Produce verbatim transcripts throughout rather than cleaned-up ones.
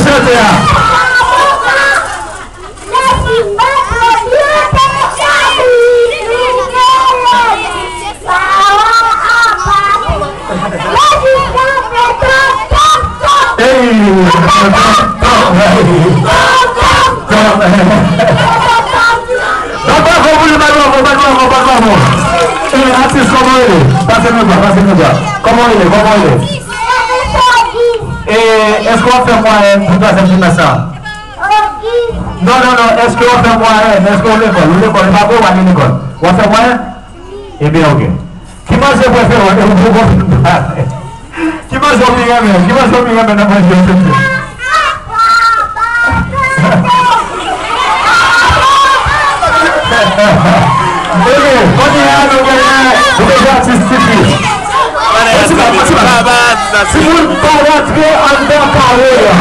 Chante a. Ey! Bat bravo pou li, bat bravo, bat bravo, bat bravo. E, atis, kòman w rele? Pase nou bra, pase nou bra. Kòman w rele? Kòman w rele? E, èske w ap fè mwayèn pou twazyèm trimès sa? Non, non, non, èske w ap fè mwayèn? Èske w lekòl? Ou lekòl, e pa vre w ale lekòl. W ap fè mwayèn? Ebyen, oke. Ki manje prefere w? E ou poko fin pale. Ki manje w pi renmen? Ki manje w pi renmen nan manje yo, se di? Oke, kounye a nou genyen, nou bezwen atis tifi. Yon ti bat, yon ti bat. Timoun pa rantre anndan kare a.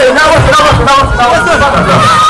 N avanse, n avanse, n avanse, n avanse.